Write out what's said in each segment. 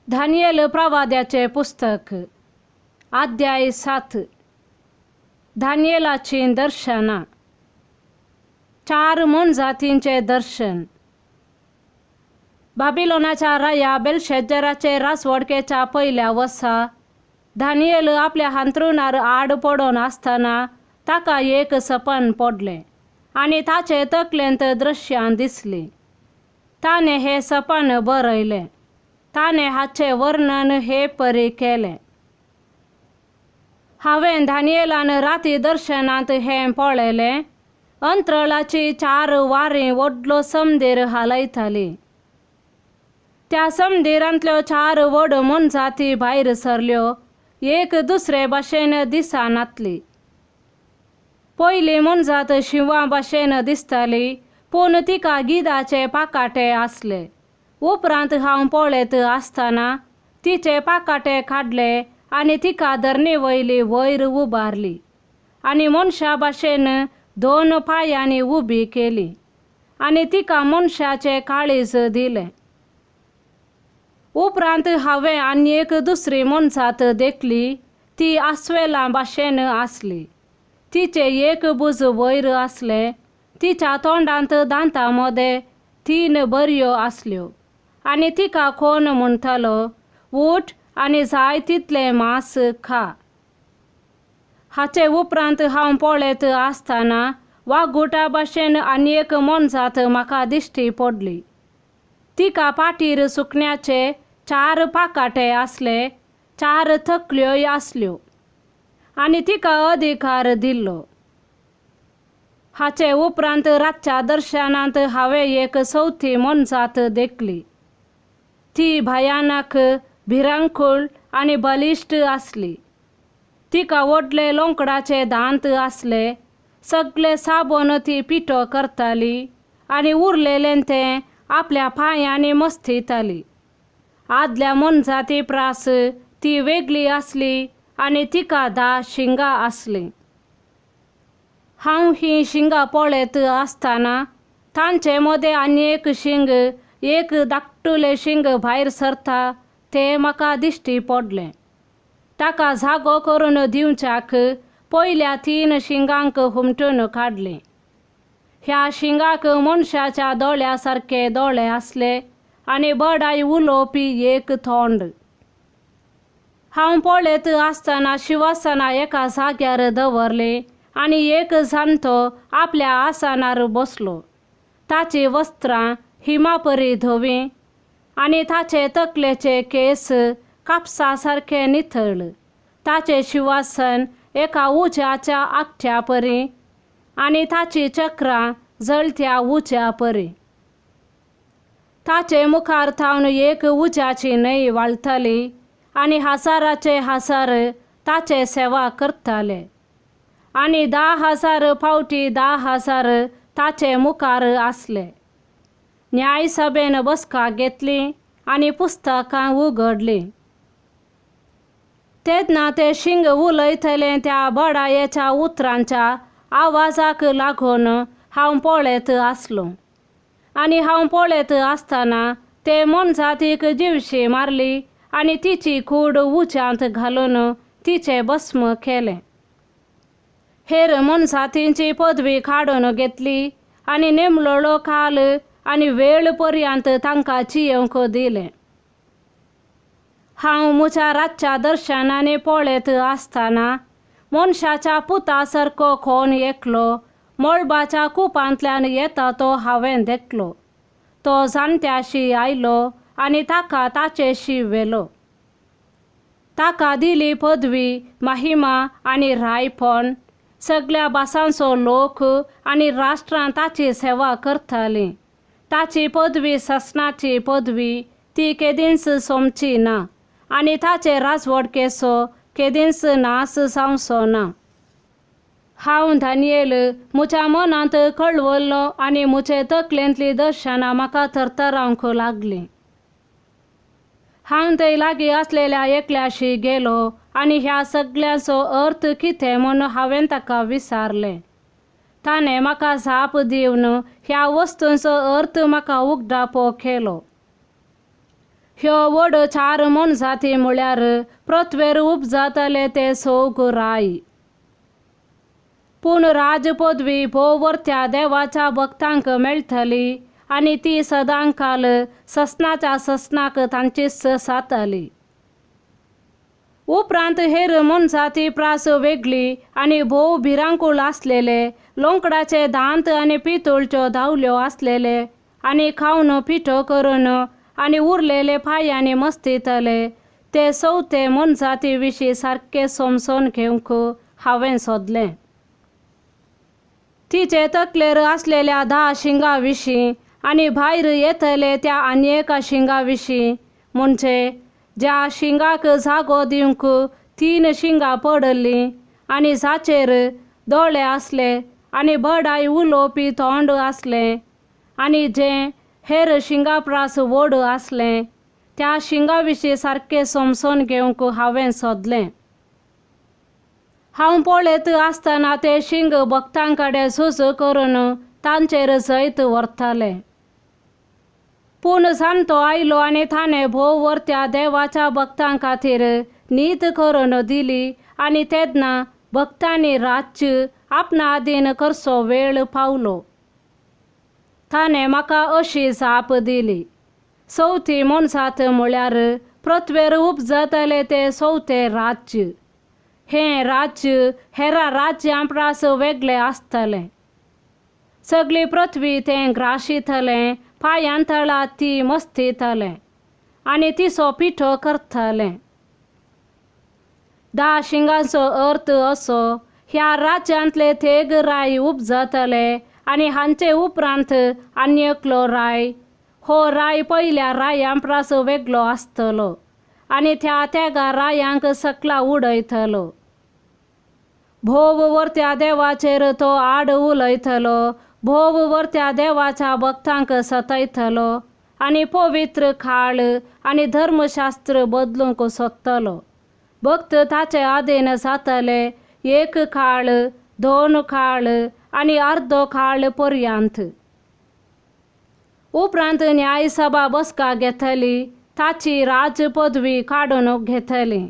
दानियेल प्रवाद्याचें पुस्तक, अध्याय 7. दानियेलाचीं दर्शनां. चार मोनजातींचें दर्शन. बाबिलोनाच्या राया बेलशेजराचे राजवडकेच्या पयल्या वर्सा दानियेल आपल्या हांतरुणार आड पडून आसतना ताका एक सपन पडलें आनी ताचे तकलेंत दृश्यां दिसलीं. ताणें हें सपन बरयलें. ताणें हाचें वर्णन हे परी केलें. हांवें दानियेलान राती दर्शनांत हें पळयलें. अंतरळाची चार वारी व्हडलो समदीर हालयताली. त्या समदिरांतल्यो चार व्हड मोनजाती भायर सरल्यो, एक दुसरे भाशेन दिसनातली. पयली मोनजात शिंवा भाशेन दिसताली, पूण तिका गिदाचे पाकाटे आसले. उपरांत हांव पळयत आसतना तिचे पाकाटे काडले आनी तिका धरणी वयली वयर उबारली आनी मनशा भाशेन दोन पांयांनी उबी केली आनी तिका मनशाचें काळीज दिलें. उपरांत हांवें आनी एक दुसरी मोनजात देखली. ती आस्वेलां भाशेन आसली. तिचें एक भुज वयर आसलें. तिच्या तोंडांत दांतां मदें 3 बरयो आसल्यो आनी तिका कोण म्हणटालो, उठ आनी जाय तितलें मांस खा. हाचे उपरांत हांव पळयत आसतना वागुटा भाशेन आनी एक मोनजात म्हाका दिश्टी पडली. तिका पाटीर सुकण्याचे 4 पाकाटे आसले, 4 तकल्योय आसल्यो आनी तिका अधिकार दिल्लो. हाचे उपरांत रातच्या दर्शनांत हांवें एक चवथी मोनजात देखली. ती भयानक, भिरांकूळ आनी बलिश्ट आसली. तिका व्हडले लोंकडाचे दांत आसले. सगळे साबण ती पिठो करताली आनी उरलेलें तें आपल्या पांयांनी मस्तिताली. आदल्या मोनजाती प्रास ती वेगळी आसली आनी तिका 10 शिंगां आसलीं. हांव हीं शिंगां पळयत आसतना तांचे मदें आनी एक शिंग, एक धाकटुलें शिंग भायर सरता तें म्हाका दिश्टी पडलें. ताका जागो करून दिवच्याक पयल्या 3 शिंगांक हुमटून काडलीं. ह्या शिंगाक मनशाच्या दोळ्या सारके दोळे आसले आनी बडाय उलोवपी एक तोंड. हांव पळयत आसतना शिवासना एका जाग्यार दवरली आनी एक जाणटो आपल्या आसनार बसलो. ताचीं वस्त्रां हिमापरी धवीं आनी ताचे तकलेचे केंस कापसा सारके नितळ. ताचें शिवासन एका उज्याच्या आगट्या परी आनी ताचीं चक्रां जळत्या उज्या परी. ताचे मुखार थावन एक उज्याची न्हंय व्हाळटाली आनी हजाराचे हजार ताचे सेवा करताले आनी 10,000 फावटी 10,000 ताचे मुखार आसले. न्यायसभेन बसका घेतली आनी पुस्तकां उगडलीं. तेन्ना ते शिंग उलयतलें त्या बडायेच्या उतरांच्या आवाजाक लागून हांव पळयत आसलो आनी हांव पळयत आसतना ते मोनजातीक जिवशी मारली आनी तिची कूड उज्यांत घालून तिचें भस्म केलें. हेर मोनजातींची पदवी काडून घेतली आनी नेमलोलो काल आनी वेळ पर्यंत तांकां जियेवंक दिलें. हांव म्हज्या रातच्या दर्शनांनी पळयत आसतना मनशाच्या पुता सारको कोण एकलो मळबाच्या कुपांतल्यान येता तो हांवें देखलो. तो जाणट्याशी आयलो आनी ताका ताचेशी व्हेलो. ताका दिली पदवी, महिमा आनी रायपण. सगळ्या भासांचो लोक आनी राष्ट्रां ताची सेवा करतालीं. ताची पदवी ससनाची पदवी, ती केदींच सोंपची ना आनी ताचे राजवडकेचो केदींच नाश जावचो ना. हांव दानियेल म्हज्या मनांत कळवल्लो आनी म्हजे तकलेंतलीं दर्शनां म्हाका थरथरावंक लागलीं. हांव थंय लागीं आसलेल्या एकल्याशी गेलो आनी ह्या सगळ्यांचो अर्थ कितें म्हूण हांवें ताका विचारलें. ताणें म्हाका जाप दिवन ह्या वस्तूंचो अर्थ म्हाका उगडापो केलो. ह्यो व्हड चार मोनजाती म्हळ्यार पृथ्वेर उपजातले ते सोग राय. पूण राजपदवी भोव वरत्या देवाच्या भक्तांक मेळटली आनी ती सदांकाल ससनाच्या ससनाक तांचीच जातली. उपरांत हेर मोनजाती प्रास वेगळी आनी भोव भिरांकूळ आसलेले, लोंकडाचे दांत आनी पितूळच्यो धांवल्यो आसलेले आनी खावन पिठो करून आनी उरलेले पांयांनी मस्तितले ते चवथे मोनजाती विशीं सारकें समजून घेवंक हांवें सोदलें. तिचे तकलेर आसलेल्या 10 शिंगां विशीं आनी भायर येतले त्या आनी एका शिंगा विशीं, म्हणजे ज्या शिंगाक जागो दिवंक 3 शिंगां पडिल्लीं आनी जाचेर दोळे आसले आनी बडाय उलोवपी तोंड आसलें आनी जें हेर शिंगा प्रास व्हड आसलें त्या शिंगा विशीं सारकें समजून घेवंक हांवें सोदलें. हांव पळयत आसतना ते शिंग भक्तां कडेन झूज करून तांचेर जैत व्हरताले. पूण जाणटो आयलो आनी ताणें भोव वरत्या देवाच्या भक्तां खातीर नीत करून दिली आनी तेन्ना भक्तांनी राज्य आपणा आदीन करचो वेळ पावलो. ताणें म्हाका अशी जाप दिली, चवथी मोनजात म्हळ्यार पृथ्वेर उपजतले ते चवथें राज्य. हें राज्य हेरा राज्यां प्रास वेगळें आसतलें. सगळी पृथ्वी तें ग्राशितलें, पांयां तळा ती मस्तितलें आनी तिचो पिठो करतलें. 10 शिंगांचो अर्थ असो, ह्या राज्यांतले तेग राय उपजतले आनी हांचे उपरांत आनी एकलो राय, हो राय पयल्या रायां प्रास वेगळो आसतलो आनी त्या तेगा रायांक सकला उडयतलो. भोव वरत्या देवाचेर तो आड उलयतलो, भोव वरत्या देवाच्या भक्तांक सतयतलो आनी पवित्र काळ आनी धर्मशास्त्र बदलूंक सोदतलो. भक्त ताचे आदीन जातले 1 काळ, 2 काळ आनी अर्दो काळ पर्यंत. उपरांत न्यायसभा बसका घेतली, ताची राजपदवी काडून घेतली,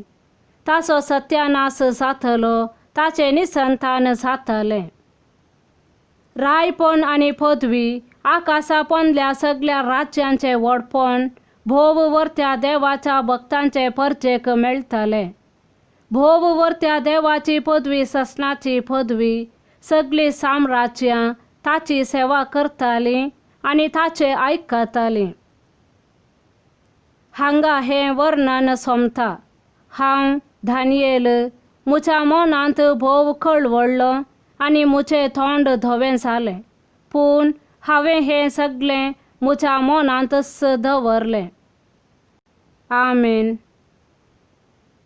ताचो सत्यानाश जातलो, ताचें निसंतान जातलें. रायपण आनी पदवी आकाशा पोंदल्या सगल्या राज्यांचें व्हडपण भोव वरत्या देवाच्या भक्तांचे परजेक मेळटलें. भोव वरत्या देवाची पदवी ससनाची पदवी, सगळीं साम्राज्यां ताची सेवा करतालीं आनी ताचें आयकतालीं. हांगा हें वर्णन सोंपता. हांव दानियेल म्हज्या मनांत भोव कळवळ्ळो आनी म्हजें तोंड धवें जालें, पूण हांवें हें सगळें म्हज्या मनांतच दवरलें. आमेन.